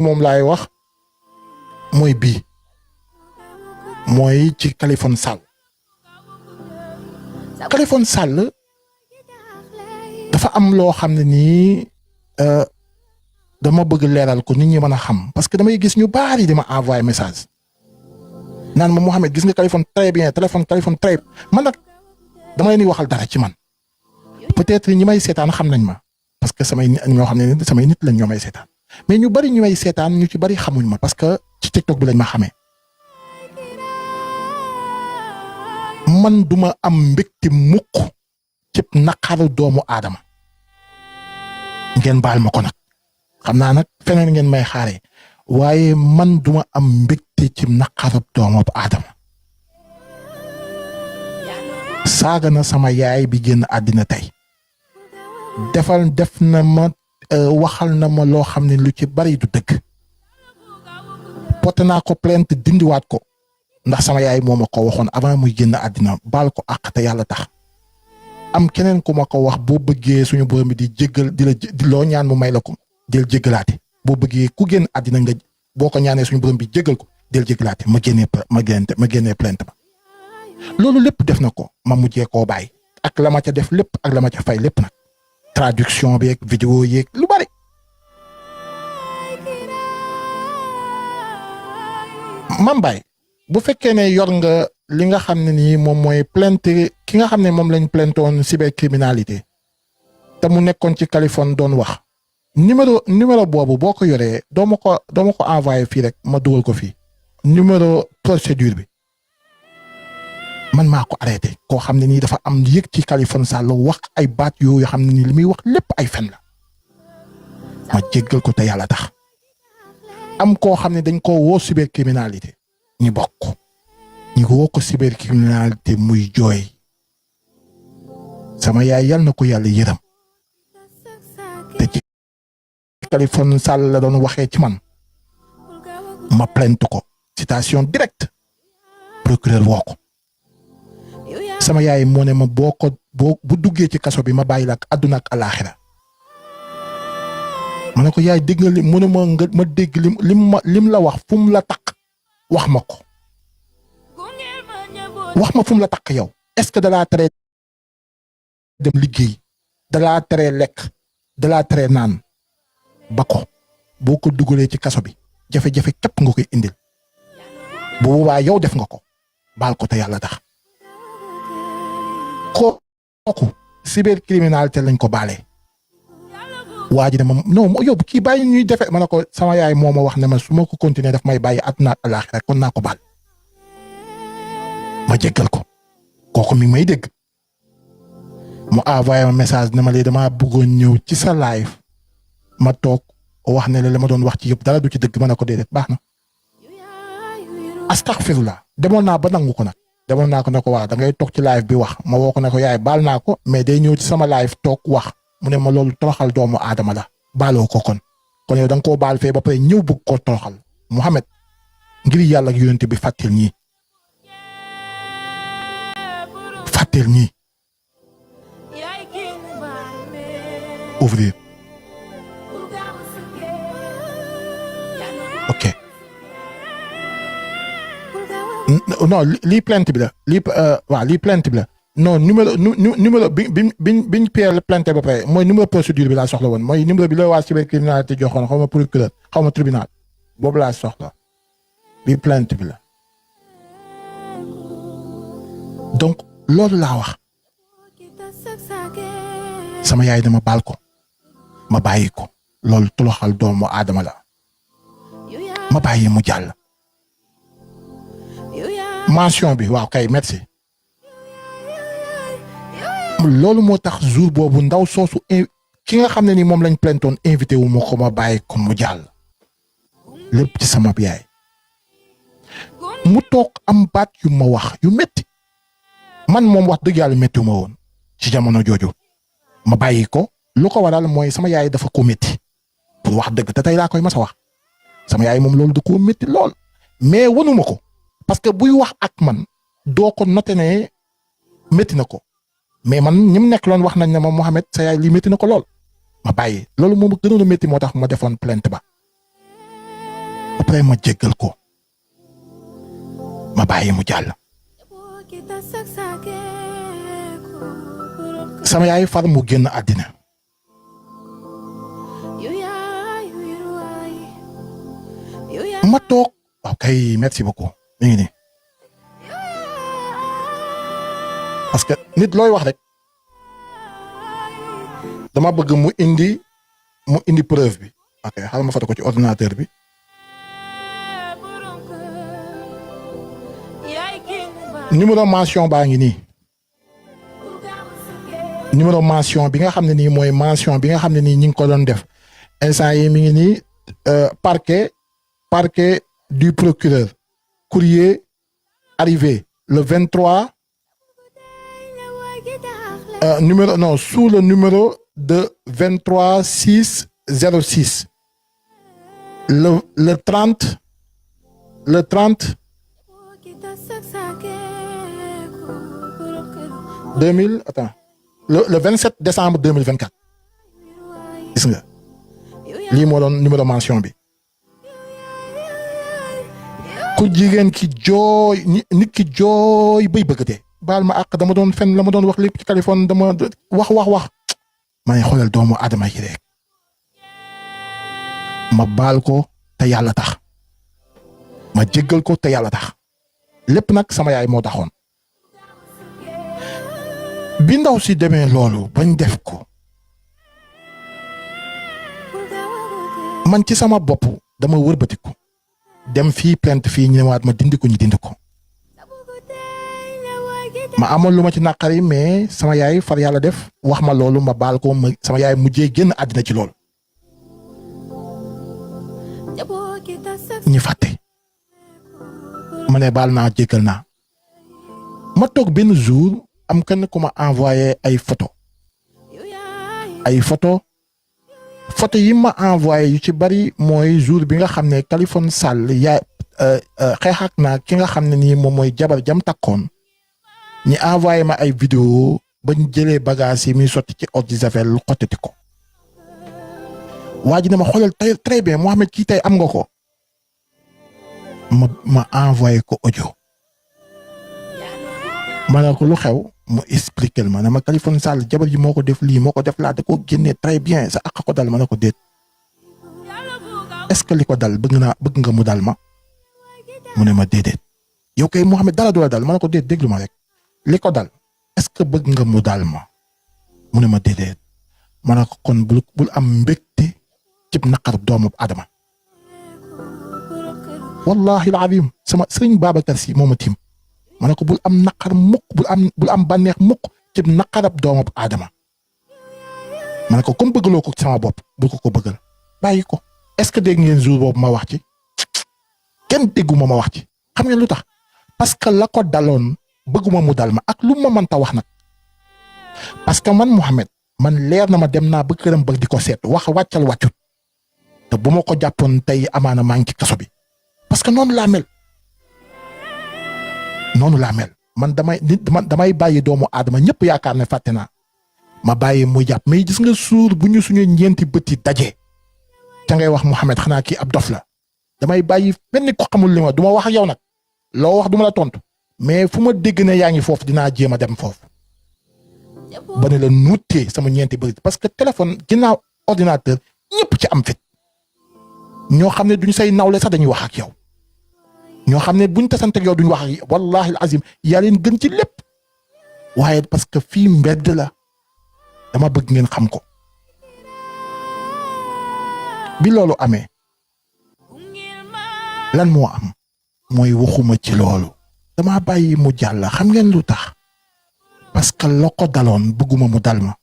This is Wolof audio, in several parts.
moom laay wax mooy bii mooy ci Kaliphone Sall. Kaliphone Sall dafa am loo xam ne nii dama bëgg leeral ko nit ñi mën a xam parce que damay gis ñu bari di ma envoyer message naan ma Mouhamed gis nga Kaliphone très bien Kaliphone très man nag dama leen di waxal dara ci man peut-être ñi may seetaan xam nañ ma parce que samay ñoo xam ne samay nit lañ ñoo may seetaan mais ñu bari ñu may seetaan ñu ci bari xamuñ ma parce que ci TikTok bi lañ ma xamee. man duma am mbégte mukk ci naqaru doomu aadama ngeen baal ma ko nag xam naa nag feneen ngeen may xaaree waaye man duma am mbégte ci naqaru doomu aadama. saaga na sama yaay bi génn àddina tey def na ma waxal na ma loo xam ne lu ci bari du dëgg porté naa ko plainte dindiwaat ko ndax sama yaay moo ma ko waxoon avant muy génn àddina baal ko àq te yàlla tax am keneen ku ma ko wax boo bëggee suñu borom bi di jéggal di loo ñaan mu may la ko del jéggalaate boo bëggee ku génn àddina nga boo ko ñaanee suñu borom bi jéggal ko del jéggalaate ma génnee plainte ba loolu lépp def na ko ma mujjee koo bàyyi ak la ma ca def lépp ak la ma ca fay lépp nag traduction bi ak vidéo yeeg lu bari Mame Baye bu fekkee ne yor nga li nga xam ne nii moom mooy plainte ki nga xam ne moom lañ plaintoon cybercriminalité te mu nekkoon ci Kaliphone doon wax numéro boobu boo ko yoree doo ma ko envoyé fii rek ma dugal ko fii numéro procédure bi man maa ko arrêté koo xam ne nii dafa am yëg ci Kaliphone Sall wax ay baat yoo xam ne nii li muy wax lépp ay fen la ma jéggal ko te yàlla tax am koo xam ne dañ koo woo cybercriminalité ñu bokk ñu woo ko cybercriminalité muy jooy sama yaay yal na ko yàlla yërëm te ci Kaliphone Sall la doon waxee ci man ma plainte ko citation directe procureur woo ko sama yaay moo ne ma bu duggee ci kaso bi ma bàyyi la ak àdduna ak alaaxira ma ne ko yaay dégg nga mu ne ma dégg lim la wax fu mu la takk wax ma ko wax ma fu mu la takk yow est-ce que dalaa tere dem liggéey dalaa tere lekk dalaa tere naan ba ko boo ko dugalee ci kaso bi jafe-jafe képp nga koy indil bu boobaa yow def nga ko baal ko te yàlla tax kooku cybercriminalité lañ ko baalee waa ji ne ma non yow kii bàyyi ñuy defee ma ne ko sama yaay moo ma wax ne ma su ma ko continuer daf may bàyyi àdduna ak alaaxira kon naa ko baal ma jéggal ko kooku mi may dégg mu envoyé ma message ne ma lii damaa bëggoon ñëw ci sa live ma toog wax ne la ma doon wax ci yëpp dara du ci dëgg ma ne ko déedéet baax na astaghfirullah demoon naa ba nangu ko nag demoon naa ko ne ko waa da ngay toog ci live bi wax ma woo ko ne ko yaay baal naa ko mais day ñëw ci sama live toog wax mu ne ma loolu toroxal doomu aadama la baaloo ko kon yow da nga koo baal fee ba pare ñëw bëgg koo toroxal Mouhamed ngir yàlla ak yonent bi fàttil ñii ouvrir ok non lii plainte bi la lii plainte bi la non numéro biñ peer plainte ba pare mooy numéro procédure bi laa soxla woon mooy numéro bi la waa cybercriminalité joxoon xaw ma procureur xaw ma tribunal boobu laa soxla bi plainte bi la donc loolu laa wax sama yaay dama baal ko ma bàyyi ko loolu toloxal doomu aadama la ma bàyyi mu jàll mention bi waaw kay merci loolu moo tax jour boobu ndaw soosu ki nga xam ne ni moom lañ plaintoon invité wu ma ko ma bàyyi ko mu jàll lépp ci sama yaay mu toog am baat yu ma wax yu métti man moom wax dëgg yàlla métti ma woon ci jamono jooju ma bàyyi ko lu ko waral mooy sama yaay dafa ko métti pour wax dëgg te tey laa koy mas a wax sama yaay moom loolu da koo métti lool mais wanuma ko parce que buy wax ak man doo ko noté ne métti na ko mais man ñi mu nekk loon wax nañ ne ma Mouhamed sa yaay lii métti na ko lool ma bàyyi loolu moom gënoon a métti moo tax ma defoon plainte ba après ma jéggal ko ma bàyyi mu jàll. sama yaay far mu génn àddina. ma toog waaw kay merci beaucoup mi ngi nii parce que nit looy wax rek dama bëgg mu indi preuve bi. ok xaaral ma foto ko ci ordinateur bi. numéro mention baa ngi nii. numéro mention bi nga xam ne nii mooy mention bi nga xam ne nii ñi ngi ko doon def instant yi mi ngi nii parquet du procureur courrier arrivé le 23 sous le numéro de 23 6 06 le 30 2000 attends le 27 décembre 2024 gis nga lii moo doon numéro mention bi. ku jigéen ki jooy nit ki jooy bay bëgg dee baal ma àq dama doon fen la ma doon wax lépp ci téléphone dama wax ma ne xoolal doomu aadama yi rek ma baal ko te yàlla tax ma jéggal ko te yàlla tax lépp nag sama yaay moo taxoon. bi ndaw si demee loolu bañ def ko man ci sama bopp dama wërbatiku dem fii plainte fii ñu ñëwaat ma dindi ko ñu dindi ko ma amoon lu ma ci naqari mais sama yaay far yàlla def wax ma loolu ma baal ko sama yaay mujjee génn àddina ci loolu ñu fàtte ma ne baal naa jéggal naa ma toog benn jour am kenn ku ma envoyé ay photo yi ma envoyé yu ci bari mooy jour bi nga xam ne Kaliphone Sall yaa xeexak naa ki nga xam ne nii moom mooy jabar jam takkoon ñi envoyé ma ay vidéo bañ jëlee bagage yi muy sotti ci eau de javel xottati ko waa ji ne ma xoolal très bien Mohamed kii tey am nga ko ma envoyé ko audio ma ne ko lu xew mu expliquer ma ne ma Kaliphone Sall jabar ji moo ko def lii moo ko def laa da koo génnee très bien sa àq ko dal ma ne ko déet est-ce que li ko dal bëgg nga mu dal ma mu ne ma déedéet yow kay Mohamed dara du la dal ma ne ko déet déglu ma rek li ko dal est-ce que bëgg nga mu dal ma mu ne ma déedéet ma ne ko kon bul am mbégte cib naqar doomu Adama wallahi alazim sama sëriñ Babacar Si moo ma tiim ma ne ko bul am naqar mukk bul am bànneex mukk cib naqarab doomu Adama ma ne ko comme bëggaloo ko sama bopp bul ko bëggal bàyyi ko. est-ce que dégg ngeen jour boobu ma wax ci kenn dégguma ma wax ci xam ngeen lu tax parce que la ko daloon bëgguma mu dal ma ak lu ma mënta wax nag parce que man Mohamed man leer na ma dem naa ba këram ba di ko seet wax wàccal wàccut te bu ma ko jàppoon tey amaana maa ngi ci kaso bi parce que noonu laa mel man damay bàyyi doomu aadama ñëpp yaakaar ne fàtte naa ma bàyyi muy jàpp mais gis nga suur bu ñu suñu ñeenti bët yi daje te ngay wax Mohamed xanaa kii ab dof la damay bàyyi benn ko xamul li ma du ma wax ak yow nag loo wax du ma la tontu mais fu ma dégg ne yaa ngi foofu dinaa jéem a dem foofu ba ne la nuutee sama ñeenti bët parce que téléphone ginnaaw ordinateur ñëpp ci am fit ñoo xam ne duñ say nawle sax dañuy wax ak yow ñoo xam ne buñ tasanteeg yow duñ wax ak yow wallahi azim yaa leen gën ci lépp waaye parce que fii mbedd la dama bëgg ngeen xam ko. bi loolu amee lan moo am mooy waxuma ci loolu dama bàyyi mu jàll xam ngeen lu tax parce que la ko daloon bëgguma mu dal ma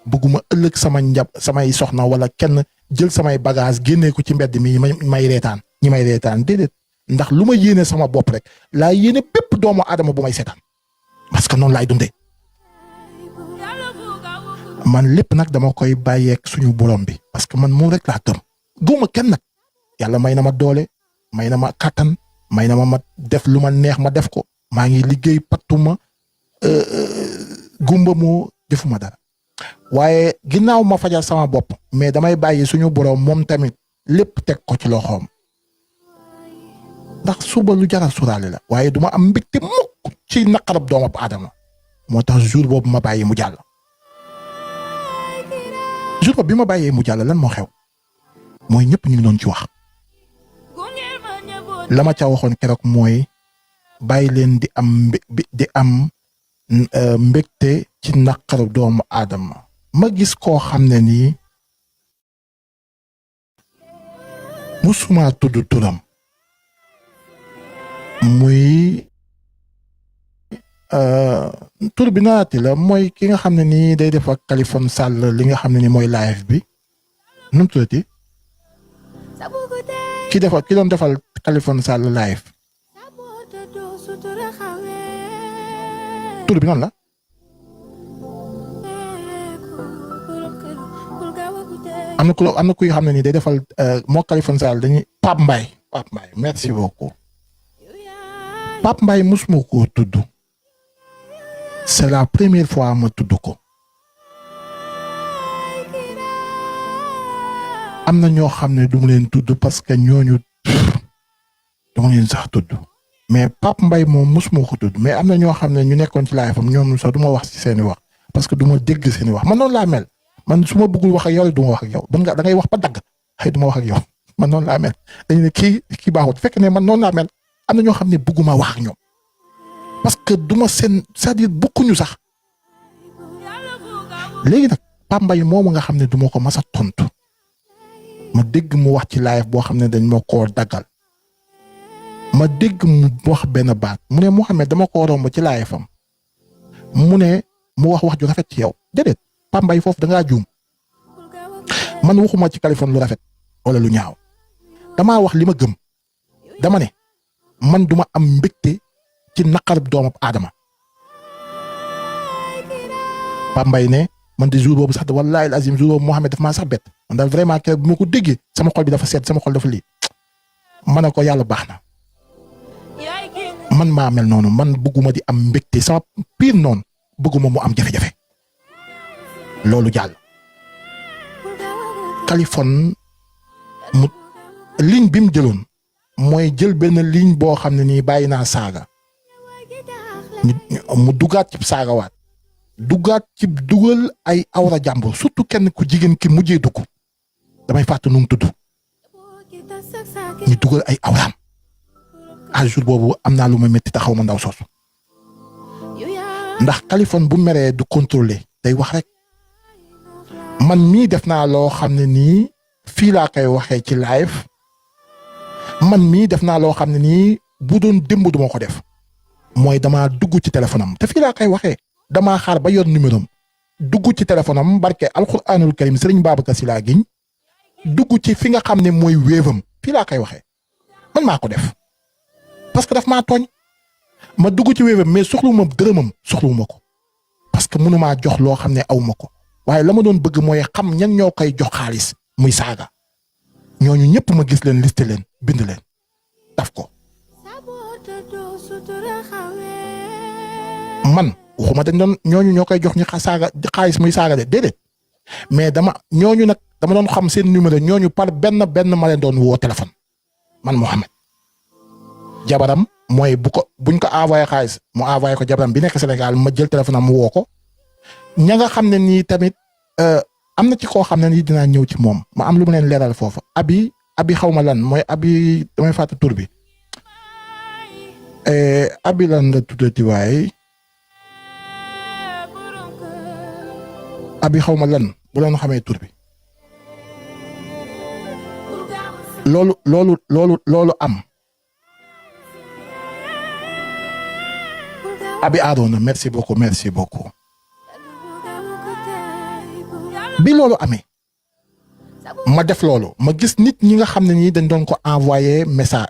bëgguma ëllëg samay soxna wala kenn jël samay bagage génnee ko ci mbedd mi may reetaan ñi may reetaan déedéet ndax lu ma yéene sama bopp rek laa yéene bépp doomu aadama bu may seetaan parce que noonu laay dundee man lépp nag dama koy bàyyeek suñu borom bi parce que man moom rek laa gëmuma kenn nag yàlla may na ma doole may na ma kàttan may na ma def lu ma neex ma def ko maa ngi liggéey pattuma gumba moo defuma dara waaye ginnaaw ma fajal sama bopp mais damay bàyyi suñu borom moom tamit lépp teg ko ci loxoom ndax suba lu jara suraale la waaye duma am mbégte mukk ci naqarab doomu aadama moo tax jour boobu ma bàyyi mu jàll jour boobu bi ma bàyyee mu jàll lan moo xew mooy ñëpp ñu ngi doon ci wax la ma ca waxoon keroog mooy bàyyi leen di am mbégte ci naqarab doomu aadama ma gis koo xam ne nii musuma tudd turam muy tur bi naati la mooy ki nga xam ne nii day def ak Kaliphone Sall li nga xam ne ni mooy live bi nu mu tuddati ki doon defal Kaliphone Sall live tur bi nan la am na kuy xam ne nii day defal moo Kaliphone Sall dañuy Pape Mbaye merci beaucoup Pape Mbaye musuma koo tudd c'est la première fois ma tudd ko am na ñoo xam ne du mu leen tudd parce que ñooñu du ma leen sax tudd mais Pape Mbaye moom musuma ko tudd mais am na ñoo xam ne ñu nekkoon ci laay fam ñoom sax du ma wax ci seeni wax parce que du ma dégg seeni wax man noonu laa mel man su ma bëggul wax ak yow du ma wax ak yow da ngay wax ba dagg xëy du ma wax ak yow man noonu laa mel dañu ne kii baaxut fekk ne man noonu laa mel am na ñoo xam ne bëgguma wax ak ñoom parce que du ma seen c'est-à-dire bokkuñu sax léegi nag Pape Mbaye moomu nga xam ne du ma ko mas a tontu ma dégg mu wax ci live boo xam ne dañ ma koo daggal ma dégg mu wax benn baat mu ne Mouhamed dama ko romb ci live fam mu ne mu wax ju rafet ci yow déedéet Pape Mbaye foofu da ngaa juum man waxuma ci Kaliphone lu rafet wala lu ñaaw damaa wax li ma gëm dama ne man duma am mbégte ci naqar doomu aadama Pape Mbaye ne man di jour boobu sax wallaahi azim jour boobu Mouhamed daf maa sax bett man daal vraiment keroog bi ma ko déggee sama xol bi dafa sedd sama xol dafa lii ma ne ko yàlla baax na man maa mel noonu man bëgguma di am mbégte sama pire noonu bëgguma mu am jafe-jafe loolu jàll Kaliphone mu ligne bi mu jëloon mooy jël benn ligne boo xam ne nii bàyyi naa saaga mu dugaat ci saagawaat dugaat ci dugal ay awra jàmbur surtout kenn ku jigéen ki mujjee dugg damay fàtte nu mu tudd ñu dugal ay awraam à jour boobu am naa lu ma métti taxaw ma ndaw soosu ndax Kaliphone bu meree du contrôler day wax rek man mii def naa loo xam ne nii fii laa koy waxee ci live man mii def naa loo xam ne nii bu doon démb duma ko def mooy damaa dugg ci téléphone am te fii laa koy waxee damaa xaar ba yor numéro am dugg ci téléphone am barke alxuraanul karim Serigne Babacar Sy laa giñ dugg ci fi nga xam ne mooy wéevam fii laa koy waxee man maa ko def parce que daf maa tooñ ma dugg ci wéevam mais soxluwuma dërëmam soxluwuma ko parce que mënumaa jox loo xam ne awma ko waaye la ma doon bëgg mooy xam ñan ñoo koy jox xaalis muy saaga ñooñu ñëpp ma gis leen listé leen bind leen daf ko man waxuma dañ doon ñooñu ñoo koy jox ñi saaga xaalis muy saaga de déedéet mais ñooñu nag dama doon xam seen numéro ñooñu par benn ma leen doon woo téléphone man Mouhamed jabaram mooy buñ ko envoyé xaalis mu envoyé ko jabaram bi nekk Sénégal ma jël téléphone am mu woo ko ña nga xam ne nii tamit am na ci koo xam ne nii dinaa ñëw ci moom ma am lu mu leen leeral foofu abi xaw ma lan mooy abi damay fàtte tur bi abi lan la tuddati waay abi xaw ma lan bu leen xamee tur bi loolu am abi Arona merci beaucoup bi loolu amee ma def loolu ma gis nit ñi nga xam ne nii dañ doon ko envoyé message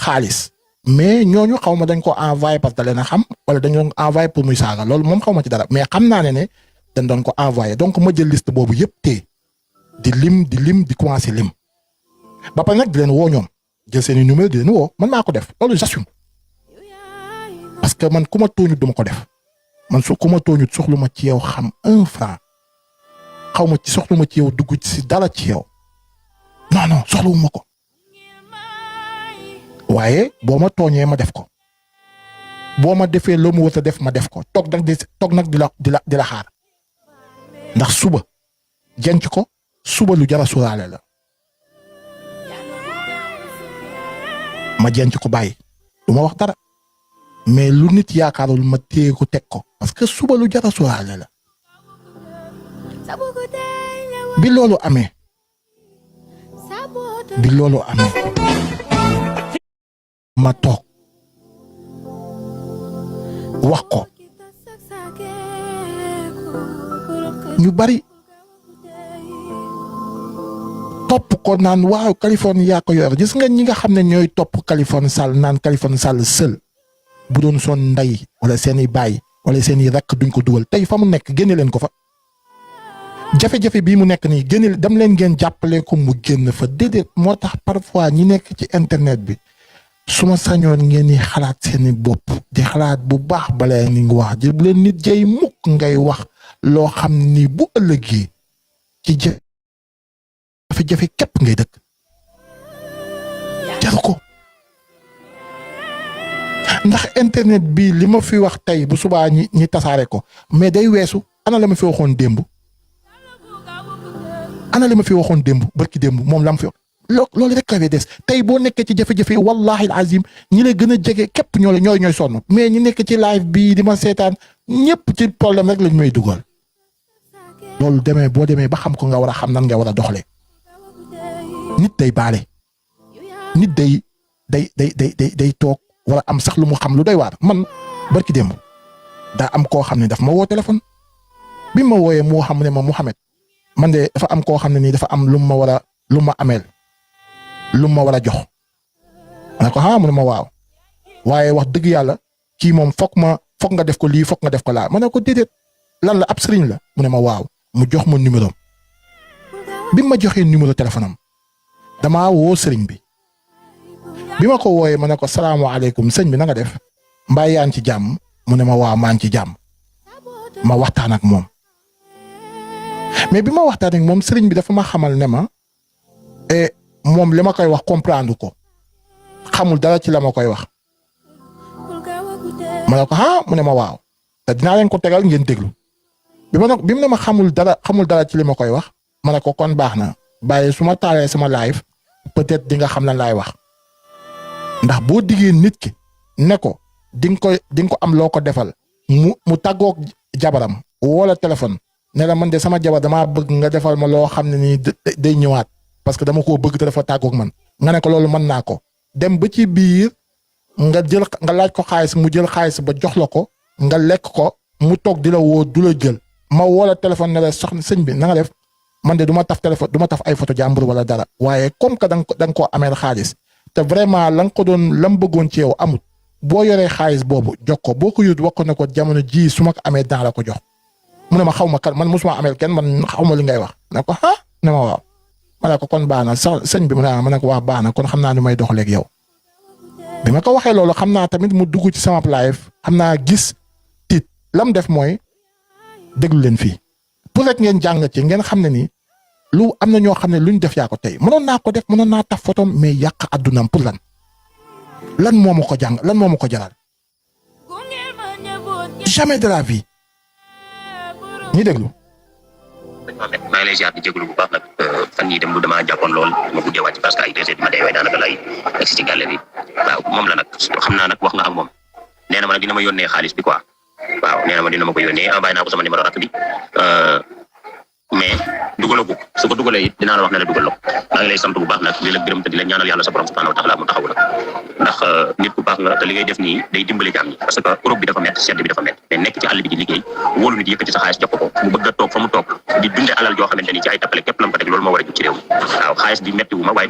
xaalis mais ñooñu xaw ma dañ ko envoyé parce que da leen a xam wala dañ doon envoyé pour muy saaga loolu moom xaw ma ci dara mais xam naa ne dañ doon ko envoyé donc ma jël liste boobu yëpp tee di lim di commencé lim ba pare nag di leen woo ñoom jël seeni numéro di leen woo man maa ko def loolu j'assume parce que man ku ma tooñut duma ko def man ku ma tooñut soxlu ma ci yow xam 1 franc xaw ma ci soxlu ma ci yow dugg ci dara ci yow non soxlawuma ko waaye boo ma tooñee ma def ko boo ma defee loo mu war a def ma def ko toog nag di la xaar ndax suba jenc ko suba lu jara suraale la ma jenc ko bàyyi du ma wax dara mais lu nit yaakaarul ma téye ko teg ko parce que suba lu jara suraale la bi loolu amee ma toog wax ko ñu bari topp ko naan waaw Kaliphone yaa ko yor gis nga ñi nga xam ne ñooy topp Kaliphone Sall naan Kaliphone Sall seul bu doon son ndey wala seeni baay wala seeni rakk duñ ko dugal tey fa mu nekk génne leen ko fa jafe-jafe bii mu nekk nii génne dem leen ngeen jàppale ko mu génn fa déedéet moo tax parfois ñi nekk ci internet bi su ma sañoon ngeen di xalaat seeni bopp di xalaat bu baax bala ni nga wax ji bu leen nit jey mukk ngay wax loo xam ni bu ëllëgee ci jafe-jafe képp ngay dëkk jaru ko ndax internet bi li ma fi wax tey bu subaa ñi tasaare ko mais day weesu ana la ma fi waxoon démb barki démb moom la ma fi wax loolu rek la des tey boo nekkee ci jafe-jafe wallahi alazim ñi lay gën a jege képp ñooy sonn mais ñi nekk ci live bi di ma seetaan ñëpp ci problème rek lañ may dugal loolu boo demee ba xam ko nga war a xam nan nga war a doxalee nit day baale nit day toog war a am sax lu mu xam lu doy waar man barki démb daa am koo xam ne daf ma woo téléphone bi ma wooyee moo xam ne ma Mouhamed man de dafa am koo xam ne nii dafa am lu ma ameel lu ma war a jox ma ne ko mu ne ma waaw waaye wax dëgg yàlla kii moom foog nga def ko lii foog nga def ko laa ma ne ko déedéet lan la ab sëriñ la mu ne ma waaw mu jox ma numéro bi ma joxee numéro téléphone am damaa woo sëriñ bi ma ko wooyee ma ne ko salaamaaleykum sëñ bi na nga def mbaa yaa ngi ci jàmm mu ne ma waaw maa ngi ci jàmm ma waxtaan ak moom mais bi ma waxtaan ak moom sëriñ bi dafa ma xamal ne ma moom li ma koy wax comprendre ko xamul dara ci la ma koy wax ma ne ko mu ne ma waaw te dinaa leen ko tegal ngeen déglu bi mu ne ma xamul dara ci li ma koy wax ma ne ko kon baax na bàyyi su ma taalee sama live peut-être di nga xam lan laay wax ndax boo diggee nit ki ne ko di nga ko am loo ko defal mu tàggoog jabaram wala téléphone ne la man de sama jabar damaa bëgg nga defal ma loo xam ne nii day ñëwaat parce que dama koo bëgg te dafa tàggoog man nga ne ko loolu mën naa ko dem ba ci biir nga laaj ko xaalis mu jël xaalis ba jox la ko nga lekk ko mu toog di la woo du la jël ma woo la téléphone ne la soxna sëñ bi na nga def man de du ma taf téléphone du ma taf ay photo jàmbur wala dara waaye comme que da nga koo ameel xaalis te vraiment la nga ko doon lam bëggoon ci yow amut boo yoree xaalis boobu jox ko boo ko yóot wax ko ne ko jamono ji su ma ko amee daan la ko jox mu ne ma xaw ma kan man mosuma ameel kenn man xaw ma li ngay wax ne ko ne ma waaw ma ne ko kon baax na sëñ bi mu ne ma ne ko wax baax na kon xam naa ni may doxaleeg yow bi ma ko waxee loolu xam naa tamit mu dugg ci sama live xam naa gis tiit lam def mooy déglu leen fii pour rek ngeen jàng ci ngeen xam ne ni lu am na ñoo xam ne luñ def yaa ko tey mënoon naa ko def mënoon naa taf photom mais yàq addunaam pour lan moo ma ko jàng lan moo ma ko jaral jamais de la vie ñi déglu. maa ngi lay ziar di jégalu bu baax nag fan yii dem damaa jàppoon lool ma guddee wàcc parce que ay 2 heures du matin yooyu daanaka lay egsi ci gàlle bi waaw moom la nag xam naa nag wax nga ak moom nee na ma nag dina ma yónnee xaalis bi quoi waaw nee na ma dina ma ko yónnee envoyé naa ko sama numéro rakk bi mais dugalagu su ko dugalee it dinaa la wax ne la dugal la ko maa ngi lay sant bu baax nag di la gërëm te di la ñaanal yàlla sa borom subhanahu wa taala mu taxawu la ndax nit ku baax nga te li ngay def nii day dimbali jaam ñi parce que Europe bi dafa métti sedd bi dafa métti mais nekk ci àll bi di liggéey wóolu nit yëkkati sa xaalis jox ko mu bëgg a toog fa mu toog di dunde alal joo xamante ni ci ay tappale képp lam ko teg loolu moo war a jug ci réew mi waaw xaalis bi métti wu ma waaye